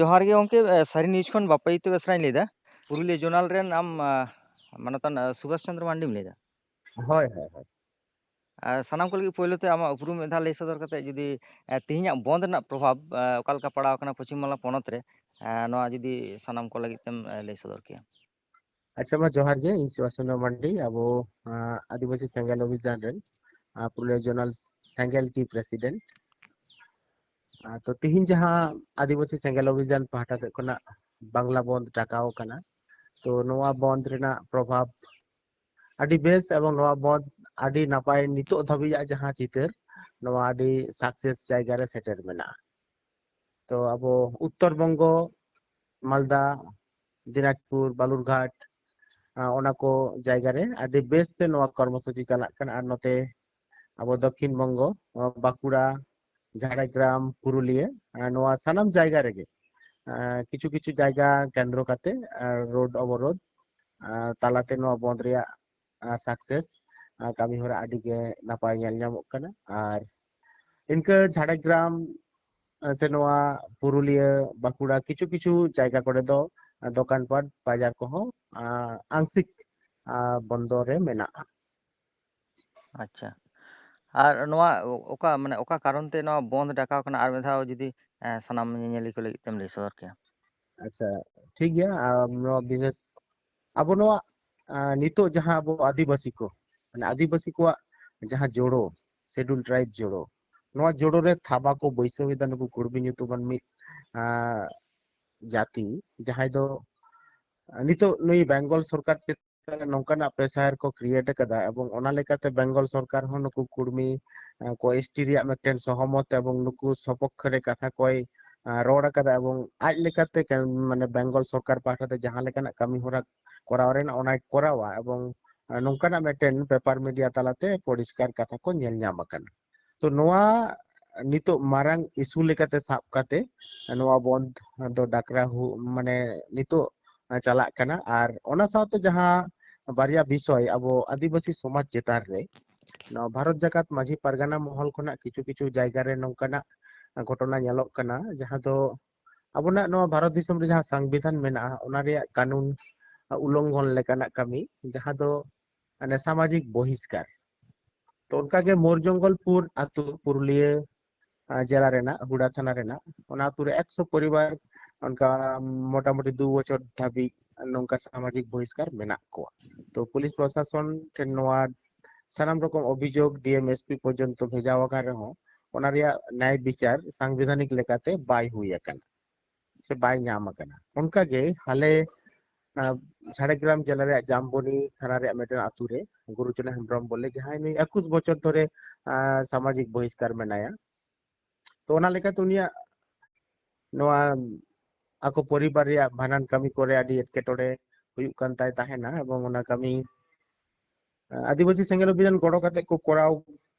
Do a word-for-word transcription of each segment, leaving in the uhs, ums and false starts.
ᱡᱚᱦᱟᱨ ᱜᱮ ᱜᱚᱢᱠᱮ, ᱥᱟᱹᱨᱤ ᱱᱤᱭᱩᱡᱽ ᱠᱷᱚᱱ ᱵᱟᱯᱟᱭᱤᱛᱚ ᱵᱮᱥᱨᱟᱧ ᱞᱟᱹᱭᱫᱟ᱾ ᱯᱩᱨᱩᱞᱤᱭᱟᱹ ᱡᱳᱱᱟᱞ ᱨᱮᱱ ᱟᱢ ᱢᱟᱱᱚᱛᱟᱱ ᱥᱩᱵᱷᱟᱥ ᱪᱚᱱᱫᱨᱚ ᱢᱟᱱᱰᱤᱢ ᱞᱟᱹᱭᱫᱟ? ᱦᱳᱭ, ᱦᱳᱭ, ᱦᱳᱭ᱾ ᱥᱟᱱᱟᱢ ᱠᱚ ᱞᱟᱹᱜᱤᱫ ᱯᱳᱭᱞᱳ ᱛᱮ ᱟᱢᱟᱜ ᱩᱯᱨᱩᱢ ᱢᱤᱫ ᱫᱷᱟᱣ ᱞᱟᱹᱭ ᱥᱚᱫᱚᱨ ᱠᱟᱛᱮ, ᱡᱩᱫᱤ ᱛᱮᱦᱮᱧᱟᱜ ᱵᱚᱱᱫ ᱨᱮᱱᱟᱜ ᱯᱨᱚᱵᱷᱟᱵᱽ ᱚᱠᱟ ᱞᱮᱠᱟ ᱯᱟᱲᱟᱣ ᱟᱠᱟᱱᱟ ᱯᱚᱪᱷᱤᱢ ᱵᱟᱝᱞᱟ ᱯᱚᱱᱚᱛ ᱨᱮ, ᱱᱚᱣᱟ ᱡᱩᱫᱤ ᱥᱟᱱᱟᱢ ᱠᱚ ᱞᱟᱹᱜᱤᱫ ᱛᱮᱢ ᱞᱟᱹᱭ ᱥᱚᱫᱚᱨ ᱠᱮᱭᱟ᱾ ᱟᱪᱪᱷᱟ, ᱢᱟ ᱡᱚᱦᱟᱨ ᱜᱮ, ᱤᱧ ᱥᱩᱵᱷᱟᱥ ᱪᱚᱱᱫᱨᱚ ᱢᱟᱱᱰᱤ, ᱟᱵᱚ ᱟᱹᱫᱤᱵᱟᱹᱥᱤ ᱥᱮᱸᱜᱮᱞ ᱚᱵᱷᱤᱡᱟᱱ ᱨᱮᱱ ᱯᱩᱨᱩᱞᱤᱭᱟᱹ ᱡᱳᱱᱟᱞ ᱥᱮᱸᱜᱮᱞ ᱠᱤ ᱯᱨᱮᱥᱤᱰᱮᱱᱴ᱾ ᱛᱚ ᱛᱤᱦᱤᱧ ᱡᱟᱦᱟᱸ ᱟᱹᱫᱤᱵᱟᱹᱥᱤ ᱥᱮᱸᱜᱮᱞ ᱚᱵᱷᱤᱡᱟᱱ ᱯᱟᱦᱴᱟ ᱥᱮᱫ ᱠᱷᱚᱱᱟᱜ ᱵᱟᱝᱞᱟ ᱵᱚᱱᱫ ᱰᱟᱠᱟᱣ ᱟᱠᱟᱱᱟ, ᱛᱚ ᱱᱚᱣᱟ ᱵᱚᱱᱫ ᱨᱮᱱᱟᱜ ᱯᱨᱚᱵᱷᱟᱵᱽ ᱟᱹᱰᱤ ᱵᱮᱥ ᱮᱵᱚᱝ ᱱᱚᱣᱟ ᱵᱚᱱᱫ ᱟᱹᱰᱤ ᱱᱟᱯᱟᱭ ᱱᱤᱛᱚᱜ ᱫᱷᱟᱹᱵᱤᱡᱟᱜ ᱡᱟᱦᱟᱸ ᱪᱤᱛᱟᱹᱨ, ᱱᱚᱣᱟ ᱟᱹᱰᱤ ᱥᱟᱠᱥᱮᱥ ᱡᱟᱭᱜᱟ ᱨᱮ ᱥᱮᱴᱮᱨ ᱢᱮᱱᱟᱜᱼᱟ᱾ ᱛᱚ ᱟᱵᱚ ᱩᱛᱛᱚᱨ ᱵᱚᱝᱜᱚ, ᱢᱟᱞᱫᱟ, ᱫᱤᱱᱟᱡᱽᱯᱩᱨ, ᱵᱟᱞᱩᱨᱜᱷᱟᱴ, ᱚᱱᱟ ᱠᱚ ᱡᱟᱭᱜᱟ ᱨᱮ ᱟᱹᱰᱤ ᱵᱮᱥ ᱛᱮ ᱱᱚᱣᱟ ᱠᱚᱨᱢᱚᱥᱩᱪᱤ ᱪᱟᱞᱟᱜ ᱠᱟᱱᱟ᱾ ᱟᱨ ᱱᱚᱛᱮ ᱟᱵᱚ ᱫᱚᱠᱠᱷᱤᱱ ᱵᱚᱝᱜᱚ, ᱵᱟᱸᱠᱩᱲᱟ, ᱡᱷᱟᱲᱜᱨᱟᱢ, ᱯᱩᱨᱩᱞᱤᱭᱟᱹ, ᱱᱚᱣᱟ ᱥᱟᱱᱟᱢ ᱡᱟᱭᱜᱟ ᱨᱮᱜᱮ ᱠᱤᱪᱷᱩ ᱠᱤᱪᱷᱩ ᱡᱟᱭᱜᱟ ᱠᱮᱱᱫᱨᱚ ᱠᱟᱛᱮ ᱨᱳᱰ ᱚᱵᱚᱨᱳᱫᱷ ᱛᱟᱞᱟᱛᱮ ᱱᱚᱣᱟ ᱵᱚᱱᱫ ᱨᱮᱭᱟᱜ ᱥᱟᱠᱥᱮᱥ ᱠᱟᱹᱢᱤ ᱦᱚᱨᱟ ᱟᱹᱰᱤ ᱜᱮ ᱱᱟᱯᱟᱭ ᱧᱮᱞ ᱧᱟᱢᱚᱜ ᱠᱟᱱᱟ᱾ ᱟᱨ ᱤᱱᱠᱟᱹ ᱡᱷᱟᱲᱜᱨᱟᱢ ᱥᱮ ᱱᱚᱣᱟ ᱯᱩᱨᱩᱞᱤᱭᱟᱹ, ᱵᱟᱸᱠᱩᱲᱟ ᱠᱤᱪᱷᱩ ᱠᱤᱪᱷᱩ ᱡᱟᱭᱜᱟ ᱠᱚᱨᱮ ᱫᱚ ᱫᱚᱠᱟᱱ ᱯᱟᱴ, ᱵᱟᱡᱟᱨ ᱠᱚᱦᱚᱸ ᱟᱝᱥᱤᱠ ᱵᱚᱱᱫᱚ ᱨᱮ ᱢᱮᱱᱟᱜᱼᱟ᱾ ᱟᱪᱪᱷᱟ, ᱟᱨ ᱱᱚᱣᱟ ᱚᱠᱟ, ᱢᱟᱱᱮ ᱚᱠᱟ ᱠᱟᱨᱚᱱ ᱛᱮ ᱱᱚᱣᱟ ᱵᱚᱱᱫ ᱰᱟᱠᱟᱣ ᱠᱟᱱᱟ, ᱟᱨ ᱢᱤᱫ ᱫᱷᱟᱣ ᱡᱩᱫᱤ ᱥᱟᱱᱟᱢ ᱧᱮᱧᱮᱞᱤᱭᱟᱹ ᱠᱚ ᱞᱟᱹᱜᱤᱫ ᱛᱮᱢ ᱞᱟᱹᱭ ᱥᱚᱫᱚᱨ ᱠᱮᱭᱟ? ᱟᱪᱪᱷᱟ, ᱴᱷᱤᱠ ᱜᱮᱭᱟ᱾ ᱱᱚᱣᱟ ᱵᱤᱥᱮᱥ ᱟᱵᱚ ᱱᱚᱣᱟ ᱱᱤᱛᱚᱜ ᱡᱟᱦᱟᱸ ᱟᱵᱚ ᱟᱹᱫᱤᱵᱟᱹᱥᱤ ᱠᱚ, ᱢᱟᱱᱮ ᱟᱹᱫᱤᱵᱟᱹᱥᱤ ᱠᱚᱣᱟᱜ ᱡᱟᱦᱟᱸ ᱡᱳᱲᱳ, ᱥᱮᱰᱩᱞ ᱴᱨᱟᱭᱤᱵ ᱡᱳᱲᱳ, ᱱᱚᱣᱟ ᱡᱳᱲᱳ ᱨᱮ ᱛᱷᱟᱵᱟ ᱠᱚ ᱵᱟᱹᱭᱥᱟᱹᱣ ᱮᱫᱟ ᱱᱩᱠᱩ ᱠᱩᱲᱢᱤ ᱧᱩᱛᱩᱢᱟᱱ ᱢᱤᱫ ᱡᱟᱹᱛᱤ, ᱡᱟᱦᱟᱸᱭ ᱫᱚ ᱱᱤᱛᱚᱜ ᱱᱩᱭ ᱵᱮᱝᱜᱚᱞ ᱥᱚᱨᱠᱟᱨ ᱪᱮᱛᱟᱱ ᱨᱮ ᱱᱚᱝᱠᱟᱱᱟᱜ ᱯᱨᱮᱥᱟᱨ ᱠᱚ ᱠᱨᱤᱭᱮᱴ ᱟᱠᱟᱫᱟ, ᱮᱵᱚᱝ ᱚᱱᱟ ᱞᱮᱠᱟᱛᱮ ᱵᱮᱝᱜᱚᱞ ᱥᱚᱨᱠᱟᱨ ᱦᱚᱸ ᱱᱩᱠᱩ ᱠᱩᱲᱢᱤ ᱠᱚ ᱮᱥᱴᱤ ᱨᱮᱭᱟᱜ ᱢᱤᱫᱴᱮᱱ ᱥᱚᱦᱚᱢᱚᱛ ᱮᱵᱚᱝ ᱱᱩᱠᱩ ᱥᱚᱯᱚᱠᱠᱷ ᱨᱮ ᱠᱟᱛᱷᱟ ᱠᱚᱭ ᱨᱚᱲ ᱟᱠᱟᱫᱟ, ᱮᱵᱚᱝ ᱟᱡ ᱞᱮᱠᱟᱛᱮ ᱢᱟᱱᱮ ᱵᱮᱝᱜᱚᱞ ᱥᱚᱨᱠᱟᱨ ᱯᱟᱦᱴᱟ ᱛᱮ ᱡᱟᱦᱟᱸ ᱞᱮᱠᱟᱱᱟᱜ ᱠᱟᱹᱢᱤ ᱦᱚᱨᱟ ᱠᱚᱨᱟᱣ ᱨᱮᱱᱟᱜ ᱚᱱᱟᱭ ᱠᱚᱨᱟᱣᱟ, ᱮᱵᱚᱝ ᱱᱚᱝᱠᱟᱱᱟᱜ ᱢᱤᱫᱴᱮᱱ ᱯᱮᱯᱟᱨ ᱢᱤᱰᱤᱭᱟ ᱛᱟᱞᱟᱛᱮ ᱯᱚᱨᱤᱥᱠᱟᱨ ᱠᱟᱛᱷᱟ ᱠᱚ ᱧᱮᱞ ᱧᱟᱢ ᱟᱠᱟᱱᱟ᱾ ᱛᱚ ᱱᱚᱣᱟ ᱱᱤᱛᱚᱜ ᱢᱟᱨᱟᱝ ᱤᱥᱩ ᱞᱮᱠᱟᱛᱮ ᱥᱟᱵ ᱠᱟᱛᱮ ᱱᱚᱣᱟ ᱵᱚᱱᱫ ᱫᱚ ᱰᱟᱠᱨᱟ ᱦᱩ-, ᱢᱟᱱᱮ ᱱᱤᱛᱚᱜ ᱪᱟᱞᱟᱜ ᱠᱟᱱᱟ᱾ ᱟᱨ ᱚᱱᱟ ᱥᱟᱶᱛᱮ ᱡᱟᱦᱟᱸ ᱵᱟᱨᱭᱟ ᱵᱤᱥᱚᱭ ᱟᱵᱚ ᱟᱹᱫᱤᱵᱟᱹᱥᱤ ᱥᱚᱢᱟᱡᱽ ᱪᱮᱛᱟᱱ ᱨᱮ ᱱᱚᱣᱟ ᱵᱷᱟᱨᱚᱛ ᱡᱟᱠᱟᱛ ᱢᱟᱹᱡᱷᱤ ᱯᱟᱨᱜᱟᱱᱟ ᱢᱚᱦᱚᱞ ᱠᱷᱚᱱᱟᱜ ᱠᱤᱪᱷᱩ ᱠᱤᱪᱷᱩ ᱡᱟᱭᱜᱟ ᱨᱮ ᱱᱚᱝᱠᱟᱱᱟᱜ ᱜᱷᱚᱴᱚᱱᱟ ᱧᱮᱞᱚᱜ ᱠᱟᱱᱟ, ᱡᱟᱦᱟᱸ ᱫᱚ ᱟᱵᱚᱱᱟᱜ ᱱᱚᱣᱟ ᱵᱷᱟᱨᱚᱛ ᱫᱤᱥᱚᱢ ᱨᱮ ᱡᱟᱦᱟᱸ ᱥᱚᱝᱵᱤᱫᱷᱟᱱ ᱢᱮᱱᱟᱜᱼᱟ, ᱚᱱᱟ ᱨᱮᱭᱟᱜ ᱠᱟᱹᱱᱩᱱ ᱩᱞᱞᱚᱝᱜᱷᱚᱱ ᱞᱮᱠᱟᱱᱟᱜ ᱠᱟᱹᱢᱤ, ᱡᱟᱦᱟᱸ ᱫᱚ ᱢᱟᱱᱮ ᱥᱟᱢᱟᱡᱤᱠ ᱵᱚᱦᱤᱥᱠᱟᱨ᱾ ᱛᱚ ᱚᱱᱠᱟᱜᱮ ᱢᱳᱨᱡᱚᱝᱜᱚᱞᱯᱩᱨ ᱟᱛᱳ, ᱯᱩᱨᱩᱞᱤᱭᱟᱹ ᱟᱨ ᱡᱮᱞᱟ ᱨᱮᱱᱟᱜ ᱦᱩᱲᱟ ᱛᱷᱟᱱᱟ ᱨᱮᱱᱟᱜ ᱚᱱᱟ ᱟᱛᱳ ᱨᱮ ᱮᱠᱥᱚ ᱯᱚᱨᱤᱵᱟᱨ ᱚᱱᱠᱟ ᱢᱚᱴᱟᱢᱩᱴᱤ ᱫᱩ ᱵᱚᱪᱷᱚᱨ ᱫᱷᱟᱹᱵᱤᱡ ᱱᱚᱝᱠᱟ ᱥᱟᱢᱟᱡᱤᱠ ᱵᱚᱦᱤᱥᱠᱟᱨ ᱢᱮᱱᱟᱜ ᱠᱚᱣᱟ᱾ ᱛᱚ ᱯᱩᱞᱤᱥ ᱯᱨᱚᱥᱟᱥᱚᱱ ᱴᱷᱮᱱ ᱱᱚᱣᱟ ᱥᱟᱱᱟᱢ ᱨᱚᱠᱚᱢ ᱚᱵᱷᱤᱡᱳᱜᱽ ᱰᱤ ᱮᱢ, ᱮᱥ ᱯᱤ ᱯᱚᱨᱡᱚᱱᱛᱚ ᱵᱷᱮᱡᱟ ᱟᱠᱟᱱ ᱨᱮᱦᱚᱸ ᱚᱱᱟ ᱨᱮᱭᱟᱜ ᱱᱟᱭ ᱵᱤᱪᱟᱨ ᱥᱟᱝᱵᱤᱫᱷᱟᱱᱤᱠ ᱞᱮᱠᱟᱛᱮ ᱵᱟᱭ ᱦᱩᱭ ᱟᱠᱟᱱᱟ ᱥᱮ ᱵᱟᱭ ᱧᱟᱢ ᱟᱠᱟᱱᱟ᱾ ᱚᱱᱠᱟᱜᱮ ᱦᱟᱞᱮ ᱟᱸ, ᱡᱷᱟᱲᱜᱨᱟᱢ ᱡᱮᱞᱟ ᱨᱮᱭᱟᱜ ᱡᱟᱢᱵᱚᱱᱤ ᱛᱷᱟᱱᱟ ᱨᱮᱭᱟᱜ ᱢᱤᱫᱴᱮᱱ ᱟᱛᱳ ᱨᱮ ᱜᱩᱨᱩᱪᱚᱨᱚᱱ ᱦᱮᱢᱵᱨᱚᱢ ᱵᱚᱞᱮ ᱡᱟᱦᱟᱸᱭ ᱱᱩᱭ ᱮᱠᱩᱥ ᱵᱚᱪᱷᱚᱨ ᱫᱷᱚᱨᱮ ᱟᱸ, ᱥᱟᱢᱟᱡᱤᱠ ᱵᱚᱦᱤᱥᱠᱟᱨ ᱢᱮᱱᱟᱭᱟ᱾ ᱛᱚ ᱚᱱᱟ ᱞᱮᱠᱟᱛᱮ ᱩᱱᱤᱭᱟᱜ ᱱᱚᱣᱟ ᱟᱠᱚ ᱯᱚᱨᱤᱵᱟᱨ ᱨᱮᱭᱟᱜ ᱵᱷᱟᱸᱰᱟᱱ ᱠᱟᱹᱢᱤ ᱠᱚᱨᱮ ᱟᱹᱰᱤ ᱮᱴᱠᱮᱴᱚᱬᱮ ᱦᱩᱭᱩᱜ ᱠᱟᱱ ᱛᱟᱭ ᱛᱟᱦᱮᱱᱟ, ᱮᱵᱚᱝ ᱚᱱᱟ ᱠᱟᱹᱢᱤ ᱟᱸ, ᱟᱹᱫᱤᱵᱟᱹᱥᱤ ᱥᱮᱸᱜᱮᱞ ᱚᱵᱷᱤᱡᱟᱱ ᱜᱚᱲᱚ ᱠᱟᱛᱮ ᱠᱚ ᱠᱚᱨᱟᱣ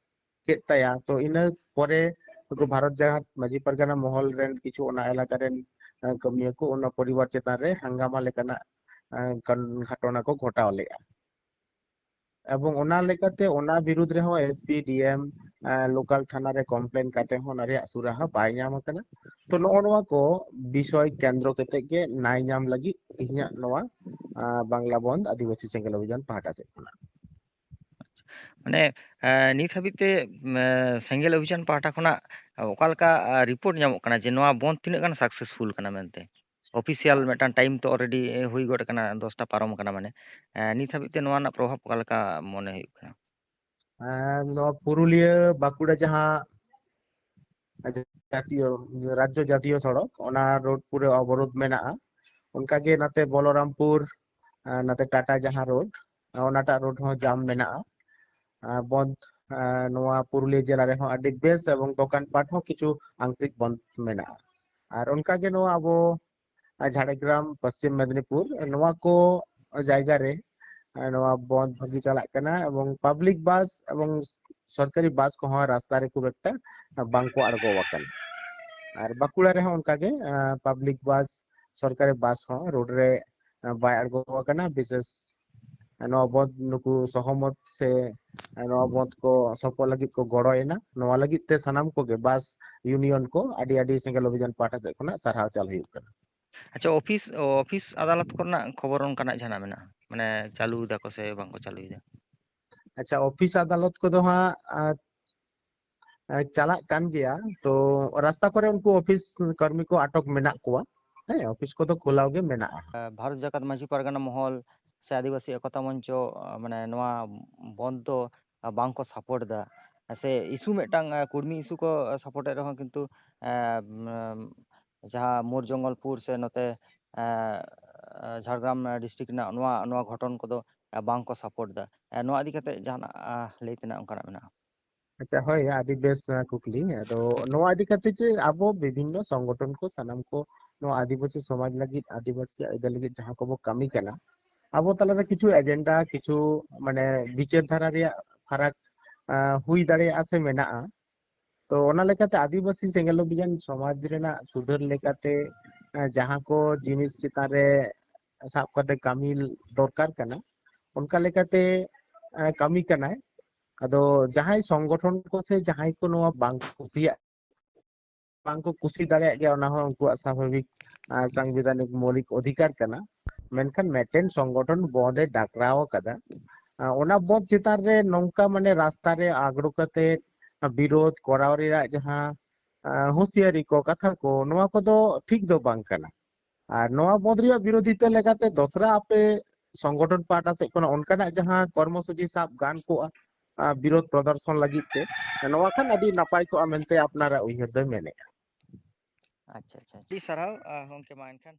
ᱠᱮᱫ ᱛᱟᱭᱟ᱾ ᱛᱚ ᱤᱱᱟᱹ ᱯᱚᱨᱮ ᱱᱩᱠᱩ ᱵᱷᱟᱨᱚᱛ ᱡᱟᱠᱟᱛ ᱢᱟᱹᱡᱷᱤ ᱯᱟᱨᱜᱟᱱᱟ ᱢᱚᱦᱚᱞ ᱨᱮᱱ ᱠᱤᱪᱷᱩ ᱚᱱᱟ ᱮᱞᱟᱠᱟ ᱨᱮᱱ ᱟᱸ, ᱠᱟᱹᱢᱤᱭᱟᱹ ᱠᱚ ᱚᱱᱟ ᱯᱚᱨᱤᱵᱟᱨ ᱪᱮᱛᱟᱱ ᱨᱮ ᱦᱟᱝᱜᱟᱢᱟ ᱞᱮᱠᱟᱱᱟᱜ ᱟᱸ, ᱠᱟᱱ-, ᱜᱷᱚᱴᱚᱱᱟ ᱠᱚ ᱜᱷᱚᱴᱟᱣ ᱞᱮᱫᱼᱟ᱾ ᱮᱵᱚᱝ ᱚᱱᱟ ᱞᱮᱠᱟᱛᱮ ᱚᱱᱟ ᱵᱤᱨᱩᱫᱽ ᱨᱮᱦᱚᱸ ᱮᱥ ᱯᱤ, ᱰᱤ ᱮᱢ, ᱟᱸ, ᱞᱳᱠᱟᱞ ᱛᱷᱟᱱᱟ ᱨᱮ ᱠᱚᱢᱯᱞᱮᱱ ᱠᱟᱛᱮ ᱦᱚᱸ ᱚᱱᱟ ᱨᱮᱭᱟᱜ ᱥᱩᱨᱟᱦᱟ ᱵᱟᱭ ᱧᱟᱢ ᱟᱠᱟᱱᱟ᱾ ᱛᱚ ᱱᱚᱜᱼᱚ ᱱᱚᱣᱟ ᱠᱚ ᱵᱤᱥᱚᱭ ᱠᱮᱱᱫᱨᱚ ᱠᱟᱛᱮ ᱜᱮ ᱱᱟᱭ ᱧᱟᱢ ᱞᱟᱹᱜᱤᱫ ᱛᱮᱦᱮᱧᱟᱜ ᱱᱚᱣᱟ ᱟᱸ, ᱵᱟᱝᱞᱟ ᱵᱚᱱᱫ ᱟᱹᱫᱤᱵᱟᱹᱥᱤ ᱥᱮᱸᱜᱮᱞ ᱚᱵᱷᱤᱡᱟᱱ ᱯᱟᱦᱴᱟ ᱥᱮᱫ ᱠᱷᱚᱱᱟᱜ᱾ ᱢᱟᱱᱮ ᱮ, ᱱᱤᱛ ᱦᱟᱹᱵᱤᱡ ᱛᱮ ᱮ, ᱥᱮᱸᱜᱮᱞ ᱚᱵᱷᱤᱡᱟᱱ ᱯᱟᱦᱴᱟ ᱠᱷᱚᱱᱟᱜ ᱚᱠᱟ ᱞᱮᱠᱟ ᱨᱤᱯᱳᱨᱴ ᱧᱟᱢᱚᱜ ᱠᱟᱱᱟ ᱡᱮ ᱱᱚᱣᱟ ᱵᱚᱱᱫ ᱛᱤᱱᱟᱹᱜ ᱜᱟᱱ ᱥᱟᱠᱥᱮᱥᱯᱷᱩᱞ ᱠᱟᱱᱟ ᱢᱮᱱᱛᱮ? ᱚᱯᱷᱤᱥᱤᱭᱟᱞ ᱢᱤᱫᱴᱟᱝ ᱴᱟᱭᱤᱢ ᱛᱚ ᱚᱞᱨᱮᱰᱤ ᱦᱩᱭ ᱜᱚᱫ ᱟᱠᱟᱱᱟ, ᱫᱚᱥᱴᱟ ᱯᱟᱨᱚᱢ ᱟᱠᱟᱱᱟ, ᱢᱟᱱᱮ ᱮ, ᱱᱤᱛ ᱦᱟᱹᱵᱤᱡ ᱛᱮ ᱱᱚᱣᱟ ᱨᱮᱱᱟᱜ ᱯᱨᱚᱵᱷᱟᱵᱽ ᱚᱠᱟ ᱞᱮᱠᱟ ᱢᱚᱱᱮ ᱦᱩᱭᱩᱜ ᱠᱟᱱᱟ? ᱟᱨ ᱱᱚᱣᱟ ᱯᱩᱨᱩᱞᱤᱭᱟᱹ ᱵᱟᱸᱠᱩᱲᱟ ᱡᱟᱦᱟᱸ ᱡᱟᱛᱤᱭᱚ, ᱨᱟᱡᱽᱡᱚ ᱡᱟᱛᱤᱭᱚ ᱥᱚᱲᱚᱠ, ᱚᱱᱟ ᱨᱳᱰ ᱯᱩᱨᱟᱹ ᱚᱵᱚᱨᱳᱫᱷ ᱢᱮᱱᱟᱜᱼᱟ᱾ ᱚᱱᱠᱟᱜᱮ ᱱᱟᱛᱮ ᱵᱚᱞᱚᱨᱟᱢᱯᱩᱨ, ᱟᱨ ᱱᱟᱛᱮ ᱴᱟᱴᱟ ᱡᱟᱦᱟᱸ ᱨᱳᱰ, ᱚᱱᱟᱴᱟᱜ ᱨᱳᱰ ᱦᱚᱸ ᱡᱟᱢ ᱢᱮᱱᱟᱜᱼᱟ᱾ ᱟᱨ ᱵᱚᱱᱫ, ᱟᱨ ᱱᱚᱣᱟ ᱯᱩᱨᱩᱞᱤᱭᱟᱹ ᱡᱮᱞᱟ ᱨᱮᱦᱚᱸ ᱟᱹᱰᱤ ᱵᱮᱥ ᱮᱵᱚᱝ ᱫᱚᱠᱟᱱ ᱯᱟᱴ ᱦᱚᱸ ᱠᱤᱪᱷᱩ ᱟᱝᱥᱤᱠ ᱵᱚᱱᱫ ᱢᱮᱱᱟᱜᱼᱟ᱾ ᱟᱨ ᱚᱱᱠᱟᱜᱮ ᱱᱚᱣᱟ ᱟᱵᱚ ᱟᱨ ᱡᱷᱟᱲᱜᱨᱟᱢ, ᱯᱚᱥᱪᱤᱢ ᱢᱮᱫᱽᱱᱤᱯᱩᱨ, ᱱᱚᱣᱟ ᱠᱚ ᱡᱟᱭᱜᱟ ᱨᱮ ᱟᱨ ᱱᱚᱣᱟ ᱵᱚᱱᱫ ᱵᱷᱟᱹᱜᱤ ᱪᱟᱞᱟᱜ ᱠᱟᱱᱟ ᱮᱵᱚᱝ ᱯᱟᱵᱽᱞᱤᱠ ᱵᱟᱥ ᱮᱵᱚᱝ ᱥᱚᱨᱠᱟᱨᱤ ᱵᱟᱥ ᱠᱚᱦᱚᱸ ᱨᱟᱥᱛᱟ ᱨᱮ ᱠᱷᱩᱵ ᱮᱠᱴᱟ ᱵᱟᱝᱠᱚ ᱟᱬᱜᱚ ᱟᱠᱟᱱᱟ᱾ ᱟᱨ ᱵᱟᱸᱠᱩᱲᱟ ᱨᱮᱦᱚᱸ ᱚᱱᱠᱟᱜᱮ ᱟᱸ, ᱯᱟᱵᱽᱞᱤᱠ ᱵᱟᱥ ᱥᱚᱨᱠᱟᱨᱤ ᱵᱟᱥ ᱦᱚᱸ ᱨᱳᱰ ᱨᱮ ᱟᱸ, ᱵᱟᱭ ᱟᱬᱜᱚ ᱟᱠᱟᱱᱟ᱾ ᱵᱤᱥᱮᱥ ᱱᱚᱣᱟ ᱵᱚᱱᱫᱷ ᱱᱩᱠᱩ ᱥᱚᱦᱚᱢᱚᱛ ᱥᱮ ᱱᱚᱣᱟ ᱵᱚᱱᱫᱷ ᱠᱚ ᱥᱚᱯᱚᱦᱚᱫ ᱞᱟᱹᱜᱤᱫ ᱠᱚ ᱜᱚᱲᱚᱭᱮᱱᱟ᱾ ᱱᱚᱣᱟ ᱞᱟᱹᱜᱤᱫ ᱛᱮ ᱥᱟᱱᱟᱢ ᱠᱚᱜᱮ ᱵᱟᱥ ᱤᱭᱩᱱᱤᱭᱚᱱ ᱠᱚ ᱟᱹᱰᱤ ᱟᱹᱰᱤ ᱥᱮᱸᱜᱮᱞ ᱚᱵᱷᱤᱡᱟᱱ ᱯᱟᱦᱴᱟ ᱥᱮᱫ ᱠᱷᱚᱱᱟᱜ ᱥᱟᱨᱦᱟᱣ ᱪᱟᱞ ᱦᱩᱭᱩᱜ ᱠᱟᱱᱟ᱾ ᱟᱪᱪᱷᱟ, ᱚᱯᱷᱤᱥ ᱚᱯᱷᱤᱥ ᱟᱫᱟᱞᱚᱛ ᱠᱚᱨᱮᱱᱟᱜ ᱠᱷᱚᱵᱚᱨ ᱚᱱᱠᱟᱱᱟᱜ ᱡᱟᱦᱟᱱᱟᱜ ᱢᱮᱱᱟᱜᱼᱟ? ᱢᱟᱱᱮ ᱪᱟᱹᱞᱩᱭ ᱫᱟᱠᱚ ᱥᱮ ᱵᱟᱝᱠᱚ ᱪᱟᱹᱞᱩᱭᱮᱫᱟ? ᱟᱪᱪᱷᱟ, ᱚᱯᱷᱤᱥ ᱟᱫᱟᱞᱚᱛ ᱠᱚᱫᱚ ᱦᱟᱸᱜ ᱟ, ᱟ, ᱪᱟᱞᱟᱜ ᱠᱟᱱ ᱜᱮᱭᱟ᱾ ᱛᱚ ᱨᱟᱥᱛᱟ ᱠᱚᱨᱮ ᱩᱱᱠᱩ ᱚᱯᱷᱤᱥ ᱠᱟᱹᱢᱤ ᱠᱚ ᱟᱴᱚᱠ ᱢᱮᱱᱟᱜ ᱠᱚᱣᱟ᱾ ᱦᱮᱸ, ᱚᱯᱷᱤᱥ ᱠᱚᱫᱚ ᱠᱷᱩᱞᱟᱹᱣ ᱜᱮ ᱢᱮᱱᱟᱜᱼᱟ᱾ ᱵᱷᱟᱨᱚᱛ ᱡᱟᱠᱟᱛ ᱢᱟᱹᱡᱷᱤ ᱯᱟᱨᱜᱟᱱᱟ ᱢᱚᱦᱚᱞ ᱥᱮ ᱟᱹᱫᱤᱵᱟᱹᱥᱤ ᱮᱠᱚᱛᱟ ᱢᱚᱧᱪᱚ, ᱟ, ᱢᱟᱱᱮ ᱱᱚᱣᱟ ᱵᱚᱱᱫ ᱫᱚ, ᱟ, ᱵᱟᱝ ᱠᱚ ᱥᱟᱯᱳᱨᱴ ᱮᱫᱟ᱾ ᱥᱮ ᱤᱥᱩ ᱢᱤᱫᱴᱟᱝ, ᱟ, ᱠᱩᱲᱢᱤ ᱤᱥᱩ ᱠᱚ ᱥᱟᱯᱳᱨᱴ ᱮᱫ ᱨᱮᱦᱚᱸ ᱠᱤᱱᱛᱩ, ᱟ, ᱩᱢ, ᱡᱟᱦᱟᱸ ᱢᱳᱨ ᱡᱚᱝᱜᱚᱞᱯᱩᱨ ᱥᱮ ᱱᱚᱛᱮ, ᱟ, ᱟ, ᱡᱷᱟᱲᱜᱨᱟᱢ ᱰᱤᱥᱴᱨᱤᱠᱴ ᱨᱮᱱᱟᱜ ᱱᱚᱣᱟ, ᱱᱚᱣᱟ ᱜᱷᱚᱴᱚᱱ ᱠᱚᱫᱚ, ᱟ, ᱵᱟᱝ ᱠᱚ ᱥᱟᱯᱳᱨᱴ ᱮᱫᱟ᱾ ᱟ, ᱱᱚᱣᱟ ᱤᱫᱤ ᱠᱟᱛᱮ ᱡᱟᱦᱟᱱᱟᱜ, ᱟ, ᱞᱟᱹᱭ ᱛᱮᱱᱟᱜ ᱚᱱᱠᱟᱱᱟᱜ ᱢᱮᱱᱟᱜᱼᱟ? ᱟᱪᱪᱷᱟ, ᱦᱳᱭ, ᱟᱹᱰᱤ ᱵᱮᱥ, ᱟ, ᱠᱩᱠᱞᱤ᱾ ᱟᱫᱚ ᱱᱚᱣᱟ ᱤᱫᱤ ᱠᱟᱛᱮ ᱡᱮ ᱟᱵᱚ ᱵᱤᱵᱷᱤᱱᱱᱚ ᱥᱚᱝᱜᱚᱴᱷᱚᱱ ᱠᱚ ᱥᱟᱱᱟᱢ ᱠᱚ ᱱᱚᱣᱟ ᱟᱹᱫᱤᱵᱟᱹᱥᱤ ᱥᱚᱢᱟᱡᱽ ᱞᱟᱹᱜᱤᱫ, ᱟᱹᱫᱤᱵᱟᱹᱥᱤ ᱟᱹᱭᱫᱟᱹᱨ ᱞᱟᱹᱜᱤᱫ ᱡᱟᱦᱟᱸ ᱠᱚᱵᱚ ᱠᱟᱹᱢᱤ ᱠᱟᱱᱟ, ᱟᱵᱚ ᱛᱟᱞᱟᱨᱮ ᱠᱤᱪᱷᱩ ᱮᱡᱮᱱᱰᱟ, ᱠᱤᱪᱷᱩ ᱢᱟᱱᱮ ᱵᱤᱪᱟᱹᱨ ᱫᱷᱟᱨᱟ ᱨᱮᱭᱟᱜ ᱯᱷᱟᱨᱟᱠ, ᱟ, ᱦᱩᱭ ᱫᱟᱲᱮᱭᱟᱜᱼᱟ ᱥᱮ ᱢᱮᱱᱟᱜᱼᱟ᱾ ᱛᱚ ᱚᱱᱟ ᱞᱮᱠᱟᱛᱮ ᱟᱹᱫᱤᱵᱟᱹᱥᱤ ᱥᱮᱸᱜᱮᱞ ᱚᱵᱷᱤᱡᱟᱱ ᱥᱚᱢᱟᱡᱽ ᱨᱮᱱᱟᱜ ᱥᱩᱫᱷᱟᱹᱨ ᱞᱮᱠᱟᱛᱮ, ᱟ, ᱡᱟᱦᱟᱸ ᱠᱚ ᱡᱤᱱᱤᱥ ᱪᱮᱛᱟᱱ ᱨᱮ ᱥᱟᱵ ᱠᱟᱛᱮ ᱠᱟᱹᱢᱤ ᱫᱚᱨᱠᱟᱨ ᱠᱟᱱᱟ, ᱚᱱᱠᱟ ᱞᱮᱠᱟᱛᱮ, ᱟ, ᱠᱟᱹᱢᱤ ᱠᱟᱱᱟᱭ᱾ ᱟᱫᱚ ᱡᱟᱦᱟᱸᱭ ᱥᱚᱝᱜᱚᱴᱷᱚᱱ ᱠᱚ ᱥᱮ ᱡᱟᱦᱟᱸᱭ ᱠᱚ ᱱᱚᱣᱟ ᱵᱟᱝ ᱠᱚ ᱠᱩᱥᱤᱭᱟᱜ, ᱵᱟᱝ ᱠᱚ ᱠᱩᱥᱤ ᱫᱟᱲᱮᱭᱟᱜ ᱜᱮᱭᱟ, ᱚᱱᱟ ᱦᱚᱸ ᱩᱱᱠᱩᱣᱟᱜ ᱥᱟᱵᱷᱟᱵᱤᱠ, ᱟ, ᱥᱟᱝᱵᱤᱫᱷᱟᱱᱤᱠ ᱢᱳᱣᱞᱤᱠ ᱚᱫᱷᱤᱠᱟᱨ ᱠᱟᱱᱟ᱾ ᱢᱮᱱᱠᱷᱟᱱ ᱢᱤᱫᱴᱮᱱ ᱥᱚᱝᱜᱚᱴᱷᱚᱱ ᱵᱚᱱᱫ ᱮ ᱰᱟᱠᱨᱟᱣ ᱟᱠᱟᱫᱟ, ᱟ, ᱚᱱᱟ ᱵᱚᱱᱫ ᱪᱮᱛᱟᱱ ᱨᱮ ᱱᱚᱝᱠᱟ ᱢᱟᱱᱮ ᱨᱟᱥᱛᱟ ᱨᱮ ᱟᱜᱽᱲᱚ ᱠᱟᱛᱮ ᱵᱤᱨᱳᱫ ᱠᱚᱨᱟᱣ ᱨᱮᱭᱟᱜ ᱡᱟᱦᱟᱸ, ᱟ, ᱦᱩᱸᱥᱤᱭᱟᱨᱤ ᱠᱚ, ᱠᱟᱛᱷᱟ ᱠᱚ, ᱱᱚᱣᱟ ᱠᱚᱫᱚ ᱴᱷᱤᱠ ᱫᱚ ᱵᱟᱝ ᱠᱟᱱᱟ᱾ ᱟᱨ ᱱᱚᱣᱟ ᱵᱚᱱᱫ ᱨᱮᱭᱟᱜ ᱵᱤᱨᱳᱫᱷᱤᱛᱟ ᱞᱮᱠᱟᱛᱮ ᱫᱚᱥᱨᱟ ᱟᱯᱮ ᱥᱚᱝᱜᱚᱴᱷᱚᱱ ᱯᱟᱦᱴᱟ ᱥᱮᱫ ᱠᱷᱚᱱᱟᱜ ᱚᱱᱠᱟᱱᱟᱜ ᱡᱟᱦᱟᱸ ᱠᱚᱨᱢᱚᱥᱩᱪᱤ ᱥᱟᱵ ᱜᱟᱱ ᱠᱚᱜᱼᱟ, ᱟ, ᱵᱤᱨᱳᱫ ᱯᱨᱚᱫᱚᱨᱥᱚᱱ ᱞᱟᱹᱜᱤᱫ ᱛᱮ, ᱱᱚᱣᱟ ᱠᱷᱟᱱ ᱟᱹᱰᱤ ᱱᱟᱯᱟᱭ ᱠᱚᱜᱼᱟ ᱢᱮᱱᱛᱮ ᱟᱯᱱᱟᱨᱟᱜ ᱩᱭᱦᱟᱹᱨ ᱫᱚᱭ ᱢᱮᱱᱮᱫᱼᱟ᱾ ᱟᱪᱪᱷᱟ, ᱟᱪᱪᱷᱟ, ᱟᱹᱰᱤ ᱥᱟᱨᱦᱟᱣ, ᱟ, ᱜᱚᱢᱠᱮ᱾ ᱢᱟ ᱮᱱᱠᱷᱟᱱ